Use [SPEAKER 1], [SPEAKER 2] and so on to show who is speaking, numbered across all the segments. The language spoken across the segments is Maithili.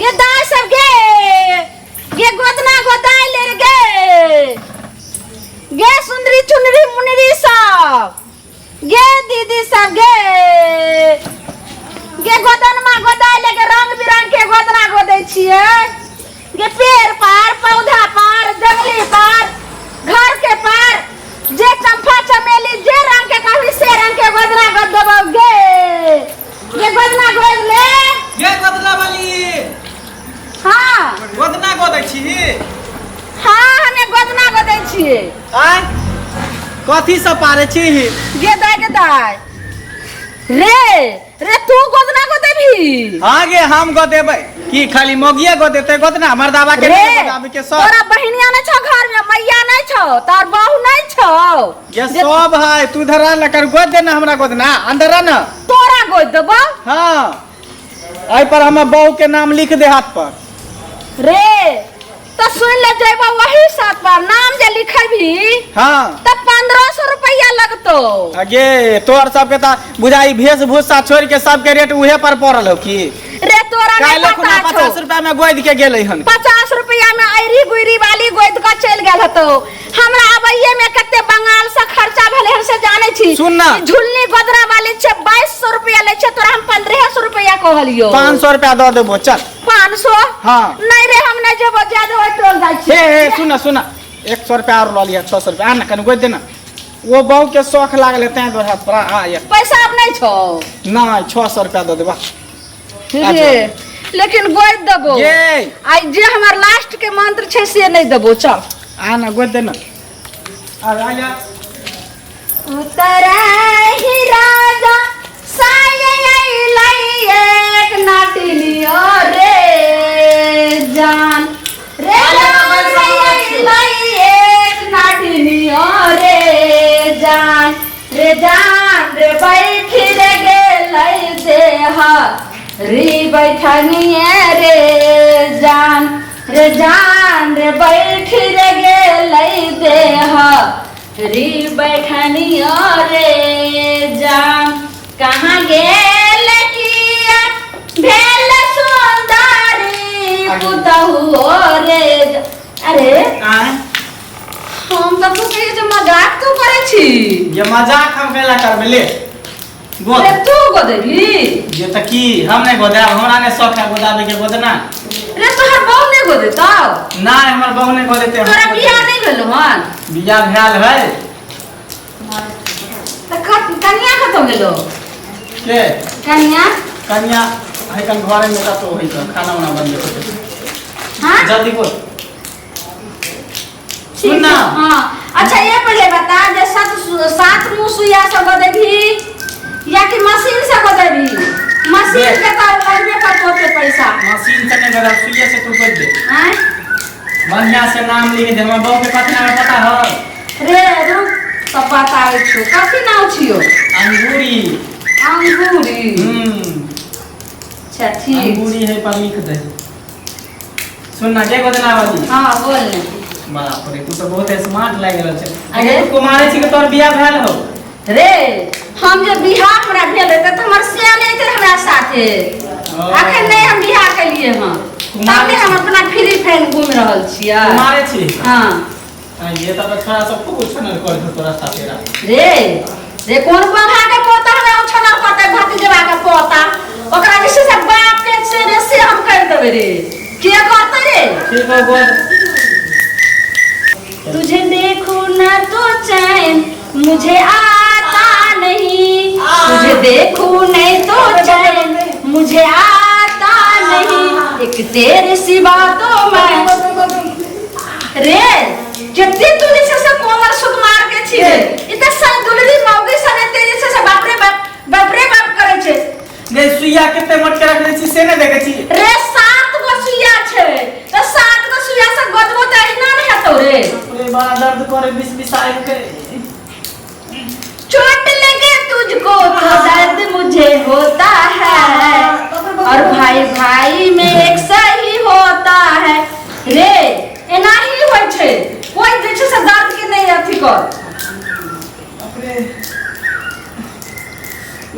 [SPEAKER 1] गे दाय सब गे गे गोदना गोदाय ले रे गे गे सुंदरी चुनरी मुनरी सब गे दीदी सब गे गे गोदनमा गोदाय ले गे रंग बिरंग के गोदना गोदै छियै गे पेड़ पार पौधा पार जंगली पार घर के पार जे चंपा चमेली जे रंग के कहबी से रंग के गोदना गोद देबौ गे गे गोदना गोद ले
[SPEAKER 2] गे गोदना वाली।
[SPEAKER 1] हाँ।
[SPEAKER 2] गोदना गोदै छी?
[SPEAKER 1] हाँ, हमे गोदना गोदै छियै।
[SPEAKER 2] आय, कथी सब पारे छी?
[SPEAKER 1] गे दाय, गे दाय, रे रे, तू गोदना गोदेबही?
[SPEAKER 2] हाँ गे, हम गोदेबै की? खाली मोगिए गोदेतै गोदना? मर्दाबा के
[SPEAKER 1] रे
[SPEAKER 2] नहीं गोदाबे के सब?
[SPEAKER 1] तोरा बहिनिया नहीं छौ घर में? मैया नहीं छौ? तार बहू नहीं छौ?
[SPEAKER 2] ये सब है, तू धरा न कर, गोद देना हमरा गोदना, अंदर रह न।
[SPEAKER 1] तोरा गोद देबौ?
[SPEAKER 2] हाँ, एहि पर हमर बहू के नाम लिख दे हाथ पर।
[SPEAKER 1] रे, तो सुन ले, जेबो वही साथ पर नाम जे लिखेबी तो 1500 रुपया लगतो।
[SPEAKER 2] अगे तोहर सबके त बुझाई वेशभूषा छोड़ के सबके रेट उहे पर पड़ल हो की?
[SPEAKER 1] रे, तोरा नहीं
[SPEAKER 2] काल्हि खुना
[SPEAKER 1] पता छौ।
[SPEAKER 2] 50 रुपया में गोद के गेलै हन।
[SPEAKER 1] 50 रुपया में ऐरी गुइरी वाली गोद के चलि गेल हतो। हमरा अबैये में कते बंगाल से खर्चा भेलै हन से जानै छी?
[SPEAKER 2] सुन ना।
[SPEAKER 1] ई झुलनी गोदरा वाली छै, 2200 रुपया लै छै, तोरा हम 1500 रुपया कहलियो।
[SPEAKER 2] 500 रुपया दऽ देबो, चल।
[SPEAKER 1] 500?
[SPEAKER 2] हाँ।
[SPEAKER 1] नहीं रे, हम नहीं जेबो, जा देबो, टोल जाइ छी।
[SPEAKER 2] हे हे, सुन सुन, 100 रुपया और लऽ लिअ, 600 रुपया। आ ना, कनि गोदि दे ना, ओ बहू के शौख लागल है तें दुआरे हाथ पर आ एक।
[SPEAKER 1] पैसा अब नहीं छौ?
[SPEAKER 2] नहीं, 600 रुपया दऽ देबा।
[SPEAKER 1] रे, लेकिन गोदि देबो।
[SPEAKER 2] ये
[SPEAKER 1] आई जे हमर लास्ट के मंत्र छै से नहीं देबो, चल।
[SPEAKER 2] आ ना, गोदि दे ना, आ आ जा।
[SPEAKER 1] उतरै ही राजा साये अइलै एक नाटिलियो रे जान रे, जान अइलै एक नाटिलियो रे जान रे, जान रे, बैठी रे गेलै देह री बैठनिए रे जान रे, जान रे, बैठी रे गेलै देह री बैठनियो रे जान। कहाँ गेल किया भेल सुंदरी पुतहु रे अरे।
[SPEAKER 2] आय।
[SPEAKER 1] हम तऽ तू कहियो जे मजाक तू करै छी।
[SPEAKER 2] ये मजाक हम कैला करबै? ले गोद।
[SPEAKER 1] रे, तू गोदेबी?
[SPEAKER 2] ये तऽ की, हम नहि गोदायब? हमरा नहि शौख है गोदाबे के गोदना।
[SPEAKER 1] रे, तोहर बहू नहि गोदेतौ?
[SPEAKER 2] नहि, हमर बहू नहि गोदेतै।
[SPEAKER 1] तोरा बियाह नहि भेलौ हन?
[SPEAKER 2] बियाह भेल है।
[SPEAKER 1] तऽ कनिया कतौ गेलो?
[SPEAKER 2] के?
[SPEAKER 1] कनिया।
[SPEAKER 2] कनिया है कन घरे में कतौ है, तऽ खाना उना बनबै होतै।
[SPEAKER 1] हाँ।
[SPEAKER 2] जल्दी बोल, सुन ना।
[SPEAKER 1] हाँ, अच्छा ये पहले बता जे सात सात मुंह सुइया से गोदेबी या कि मशीन से गोदेबी? मशीन
[SPEAKER 2] देख।
[SPEAKER 1] के तो लगबे करतो ओते पैसा।
[SPEAKER 2] मशीन से नहीं गोदाब, सुइया से तू गोद दे।
[SPEAKER 1] आँय?
[SPEAKER 2] बढ़िया से नाम लिख दे। हमर बहू के कथी नाम है पता है?
[SPEAKER 1] रे रुक, तो बताबै छौ। कथी नाम छियो?
[SPEAKER 2] अंगूरी।
[SPEAKER 1] अंगूरी?
[SPEAKER 2] हम्म।
[SPEAKER 1] अच्छा, ठीक।
[SPEAKER 2] अंगूरी है पर लिख दे। सुन ना, के गोदना वाली।
[SPEAKER 1] हाँ, बोल ने।
[SPEAKER 2] बाप रे, तू तो बहुत स्मार्ट लागि रहल छै।
[SPEAKER 1] अरे।
[SPEAKER 2] अरे, तू कुमारे छी कि तोहर बियाह भेल हो?
[SPEAKER 1] रे, हम जे बियाह हमरा भेल रहै तऽ हमर सिया नहि हेतै हमरा साथे।
[SPEAKER 2] ओ।
[SPEAKER 1] अखन नहि हम बियाह केलियै हँ।
[SPEAKER 2] कुमारे
[SPEAKER 1] तबे हम
[SPEAKER 2] छी।
[SPEAKER 1] अपना फ्री फाइन घूमि रहल छियै।
[SPEAKER 2] कुमारे छी?
[SPEAKER 1] हाँ।
[SPEAKER 2] आ, ये तब छोरा सब खूब उछनल कर छौ तोरा साथे रा।
[SPEAKER 1] रे रे, कोन बंधा के पोता हमरा उछनल करतै? भतीजवा के पोता, ओकरा जे छै से बाप के छै रे, से हम कर देबै रे। के करतै रे?
[SPEAKER 2] ठीक हो, बोल।
[SPEAKER 1] तुझे देखूं ना तो चैन मुझे आता नहीं, तुझे देखूं नहीं तो चैन मुझे आता नहीं, एक तेरे सिवा तो मैं। रे, कते तू जे छै से कोमल सुकुमार के छी रे। ई तऽ दुलरी मौगी सन एते जे छै से बाप रे बाप, बाप रे बाप करै छै।
[SPEAKER 2] गे, सुइया कते मोट के रखने छी से नहि देखै छी?
[SPEAKER 1] रे, 7 गो सुइया छै तऽ 7 गो सुइया से गोदबो तऽ एहिना ने हेतौ रे।
[SPEAKER 2] रे, बड़ा दर्द करे, बिस बिस आबि के।
[SPEAKER 1] चोट लगे तुझको तो दर्द मुझे होता है और भाई भाई में एक सही होता है। रे, एना ही होइ छै, कोइ जे छै से दर्द के नहि अथी कर।
[SPEAKER 2] बाप रे।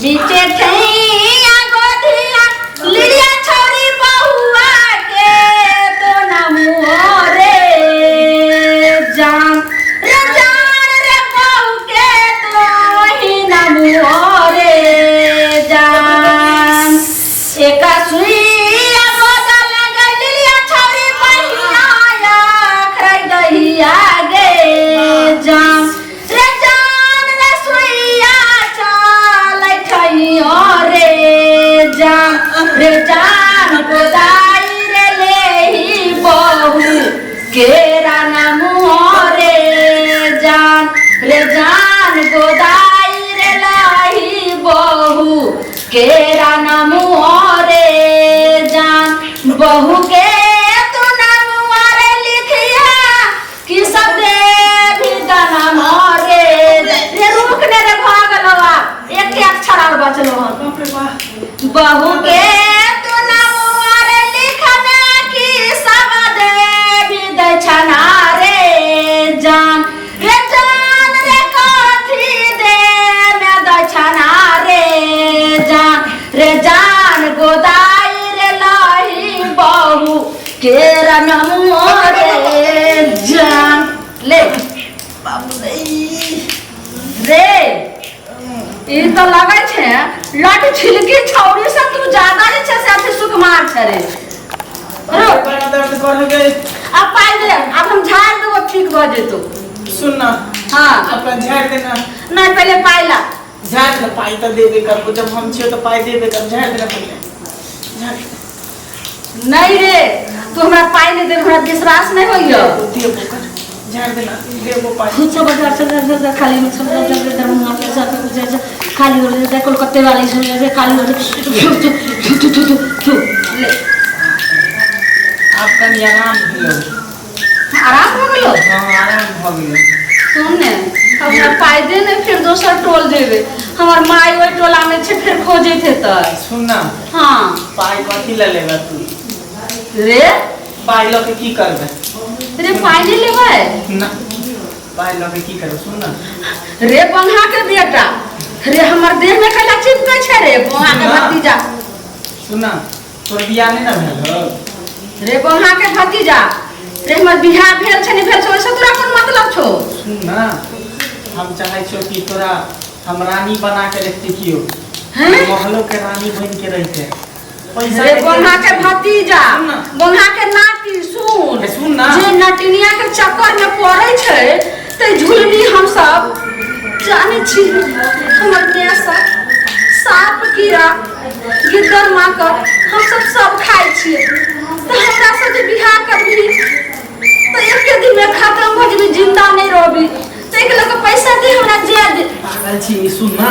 [SPEAKER 1] बीचे ठैया गोधिया लिरिया छौरी बहुआ बहू के तू नाम रे लिखिया कि सब देवी दाना मारे रे। रुक ने रे, भऽ गेलौ आब, एके अक्षर आर बचलो हन।
[SPEAKER 2] बाप रे बाप।
[SPEAKER 1] बहू के तू नाम रे लिखना कि सब देवी दक्षिणा रे जान, रे जान रे कथी दे में दक्षिणा रे जान, रे जान गोदाई रे लही बहू के रनमो रे जान ले।
[SPEAKER 2] बाप रे।
[SPEAKER 1] रे ई तऽ लगै छै लट छिलकी छौरी से तू ज्यादा जे छै से अथी सुकुमार छै रे। रुक।
[SPEAKER 2] बड़ा दर्द कर गए।
[SPEAKER 1] अब पाइ दे, आब हम झाड़ि देबो, ठीक भऽ जेतौ।
[SPEAKER 2] सुन ना।
[SPEAKER 1] हाँ।
[SPEAKER 2] अपन झाड़ देना।
[SPEAKER 1] नहीं, पहले पाइ ला।
[SPEAKER 2] झाड़ दे, पाइ तऽ देबे करबो, जब हम छियो तऽ पाइ देबे करब। झाड़ देना पहिले, झाड़।
[SPEAKER 1] नहीं रे, तू हमरा पाइ नहीं दे, हमरा विश्वास नहीं होइयो।
[SPEAKER 2] देबो कर, झाड़ देना, देबो पाइ।
[SPEAKER 1] खुद सब बाजार से से से खाली में सब सब दरभंगा में सब कुछ से खाली हो जाए, कोलकाते वाली सब से खाली हो जाए। थू थू थू थू थू थू ले।
[SPEAKER 2] आब कनि आराम भेलो।
[SPEAKER 1] आराम हो गेलो?
[SPEAKER 2] हाँ, आराम भऽ गेलो।
[SPEAKER 1] सुन ने, हमरा पाइ दे ने, फिर दोसर टोल जेबे, हमर माय ओहि टोला में छै, फिर खोजैत हेतै।
[SPEAKER 2] सुन ना।
[SPEAKER 1] हाँ।
[SPEAKER 2] पाइ कथी लए लेबै तू?
[SPEAKER 1] रे।
[SPEAKER 2] पाइ लऽ के की करबै?
[SPEAKER 1] रे पाइ नहि लेबै?
[SPEAKER 2] ना, पाइ लऽ के की करबै? सुन ना।
[SPEAKER 1] रे बंहा के बेटा रे, हमर देह में कैला चिपकै छै रे बंहा के
[SPEAKER 2] ना।
[SPEAKER 1] भतीजा?
[SPEAKER 2] सुन ना, तोर बियाह नहि ने भेल हौ?
[SPEAKER 1] रे बंहा के भतीजा रे, हमर बियाह भेल छै नहि भेल छै ओहिसँ तोरा कोन मतलब छौ?
[SPEAKER 2] सुन ना, हम चाहै छियौ कि तोरा हम रानी बना के रखती,
[SPEAKER 1] हैं?
[SPEAKER 2] महलो के रानी बन के रहते, पैसा
[SPEAKER 1] रे
[SPEAKER 2] के
[SPEAKER 1] बंहा के भतीजा,
[SPEAKER 2] सुन ना।
[SPEAKER 1] बंहा के नाती, सुन।
[SPEAKER 2] ए, सुन ना।
[SPEAKER 1] जे नटिनिया के चक्कर में पड़े छै ते झुलनी हम सब जाने छी, हमर माय सब साप कीड़ा गिद्दर माकर हम सब सब खाइ छियै, तऽ हमरा सब जे बियाह करबी तऽ एके दिन में खत्म भऽ जेबी, जिंदा नहीं रहबी। ताहिके लऽ कऽ पैसा दे हमरा, जे दे।
[SPEAKER 2] पागल छी। सुन ना,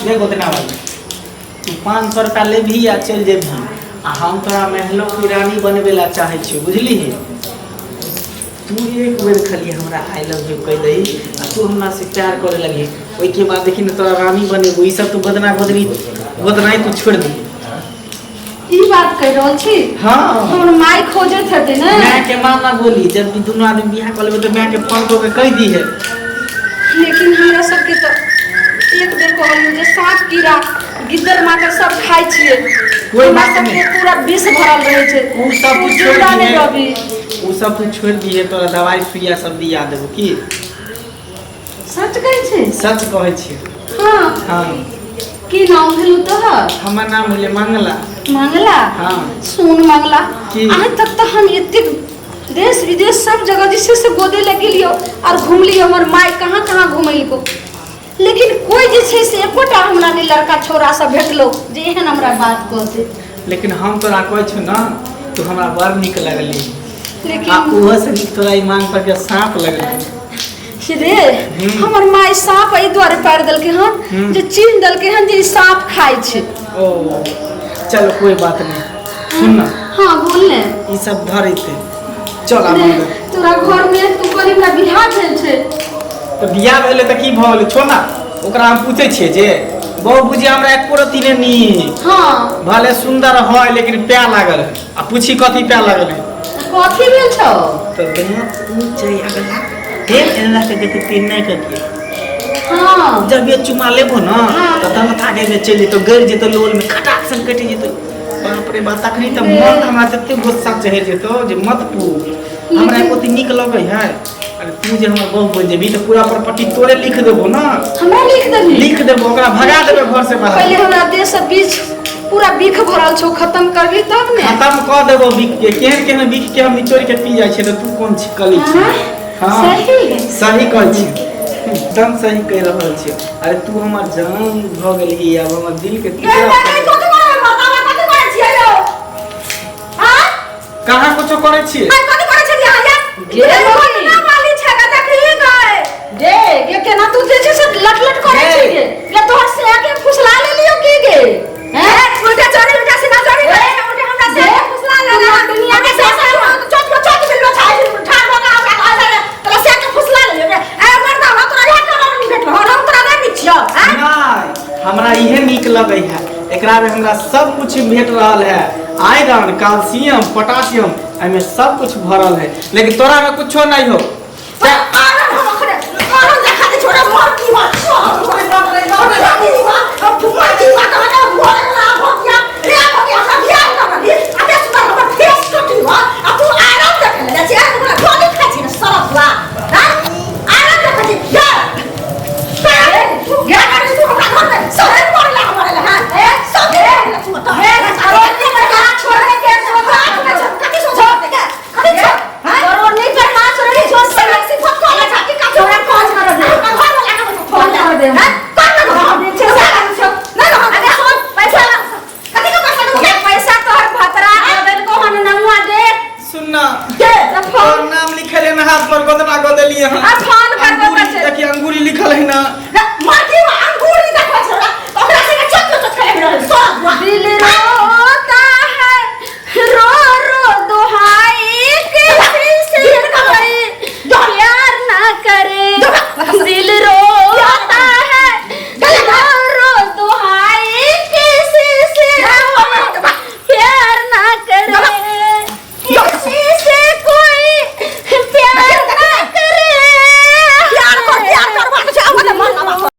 [SPEAKER 2] देख उतना वाली तू 500 रुपया लेबही आ चलि जेबही, आ हम तोरा महलो की रानी बनबे ला चाहै छियौ, बुझलिही? तू एक बेर खाली हमरा I love you कहि दही आ तू हमरा से प्यार करे लगही, ओहिके बाद देखी ने तोरा रानी बनेबो। ई सब तू बदना बदनी बदनाई तू छोड़ि दही।
[SPEAKER 1] ई बात कहि रहल छी?
[SPEAKER 2] हाँ।
[SPEAKER 1] हमर माय खोजैत हेतै ने।
[SPEAKER 2] माय के माना बोली, जब भी दुनू आदमी बियाह कऽ लेबै तऽ माय के फोन कऽ के कहि दी है।
[SPEAKER 1] लेकिन हमरा सबके तऽ एक बेर कहलियौ जे साँप कीड़ा गिद्दर माकर सब खाइ छियै,
[SPEAKER 2] कोई
[SPEAKER 1] हमरा
[SPEAKER 2] बात
[SPEAKER 1] सबके
[SPEAKER 2] नहि।
[SPEAKER 1] पूरा विष भरल रहै छै।
[SPEAKER 2] उ सब
[SPEAKER 1] तू
[SPEAKER 2] तू छोड़ि
[SPEAKER 1] जिंदा नहि
[SPEAKER 2] दिहे।
[SPEAKER 1] रहबी।
[SPEAKER 2] उ सब तू छोड़ि दिहे, तोरा दवाई सुइया सब दिया देबो की।
[SPEAKER 1] सच कहै छै?
[SPEAKER 2] सच कहै छियै।
[SPEAKER 1] हाँ?
[SPEAKER 2] हाँ।
[SPEAKER 1] की नाम भेलौ तोहर?
[SPEAKER 2] हमर नाम भेलै मंगला।
[SPEAKER 1] मंगला?
[SPEAKER 2] हाँ।
[SPEAKER 1] सुन मंगला।
[SPEAKER 2] की?
[SPEAKER 1] आज तक तऽ हम एतेक देश विदेश सब जगह जे छै से गोदे लग गेलियौ और घुमलियौ, हमर माय कहाँ कहाँ घुमेलको, लेकिन कोई जे छै से एकोटा हमरा नहि लड़का छौड़ा सब भेटलो जे एहन हमरा बात कहतै।
[SPEAKER 2] लेकिन हम तोरा कहै छियौ ने, तू हमरा बड़ नीक लगली। आ
[SPEAKER 1] लेकिन
[SPEAKER 2] ओहो से नीक तोरा ई मांग पर के साँप लगलै।
[SPEAKER 1] रे, हमर माय साँप एहि दुआरे पारि देलकै हन जे चिन्ह देलकै हन जे ई साँप खाइ छै।
[SPEAKER 2] ओ चलो, कोई बात नहीं, सुन ना।
[SPEAKER 1] हाँ, बोल ने।
[SPEAKER 2] ई सब धर एते, चल आब
[SPEAKER 1] रे,
[SPEAKER 2] अंदर।
[SPEAKER 1] तोरा घर में तू कहली हमरा बियाह भेल छै।
[SPEAKER 2] तऽ बियाह भेलै तऽ की भऽ गेलै? छोड़ ना ओकरा, हम पूछै छियै जे बहु बुझी हमरा एको रत्ती नहि नीक। भले सुंदर है लेकिन प्या लागल है, आ पूछी कथी प्या लागल है।
[SPEAKER 1] कथी भेल छौ?
[SPEAKER 2] तऽ दाँत ऊँच है अगला, फेर एना के देखी तीन नहीं करके। जब ये चुमा लेबो ना तऽ दाँत आगे में चलि जेतौ, गड़ि जेतौ लोल में, खटाक सन कटि जेतौ। बाप रे बाप, तखनी तऽ मन हमरा तते गुस्सा चढ़ि जेतौ जे मत पूछ। हमरा एको नीक लगै है। अरे तू जे हमर बहू बनि जेबही तऽ पूरा प्रॉपर्टी तोरे लिख देबो ना।
[SPEAKER 1] हमरा लिख देबही?
[SPEAKER 2] लिख देबो, ओकरा भगा देबे घर से बाहर।
[SPEAKER 1] पहिले हमरा देह से बीच पूरा बिख भरल छौ, खत्म करबी तब ने।
[SPEAKER 2] खत्म कऽ देबो बिख के। केहन केहन बिख के हम निचोड़ के पी जाइ छियै, तऽ तू कोन छी कली छी?
[SPEAKER 1] हाँ?
[SPEAKER 2] हाँ।
[SPEAKER 1] सही?
[SPEAKER 2] सही कहै छी, एकदम सही कहि रहल छी। अरे तू हमर जान भऽ गेलही, आब हमर दिल के
[SPEAKER 1] गे,
[SPEAKER 2] टुकड़ा।
[SPEAKER 1] गे, गे, कथी करै मर्दाना, कथी करै छियै यौ? हाँ?
[SPEAKER 2] कहाँ कुछो करै छियै?
[SPEAKER 1] आइ कथी करै छियै अहाँ या? गे, ना वाली छै गे, देखही गे। गे, गे, केना तू जे छै से लट लट करै
[SPEAKER 2] गे।
[SPEAKER 1] छी गे? गे, तोहर से के फुसला लेलियौ की गे? हैं?
[SPEAKER 3] उल्टा चोरी, उल्टा सीधा चोरी करे, उल्टा हमरा से फुसला लेला।
[SPEAKER 2] लगे है। एकरा में हमरा सब कुछ भेट रहल है, आयरन, कैल्शियम, पोटासियम, एमे सब कुछ भरल है, लेकिन तोरा में कुछो नहीं हो। सुनना, तोर नाम लिखल है ना हाथ पर, गोदना गोदलिए हन।
[SPEAKER 1] आ फोन कर दो।
[SPEAKER 2] अंगूरी।
[SPEAKER 1] बच्चे।
[SPEAKER 2] देखिए, अंगूरी लिखल है ना।
[SPEAKER 1] दिल रो।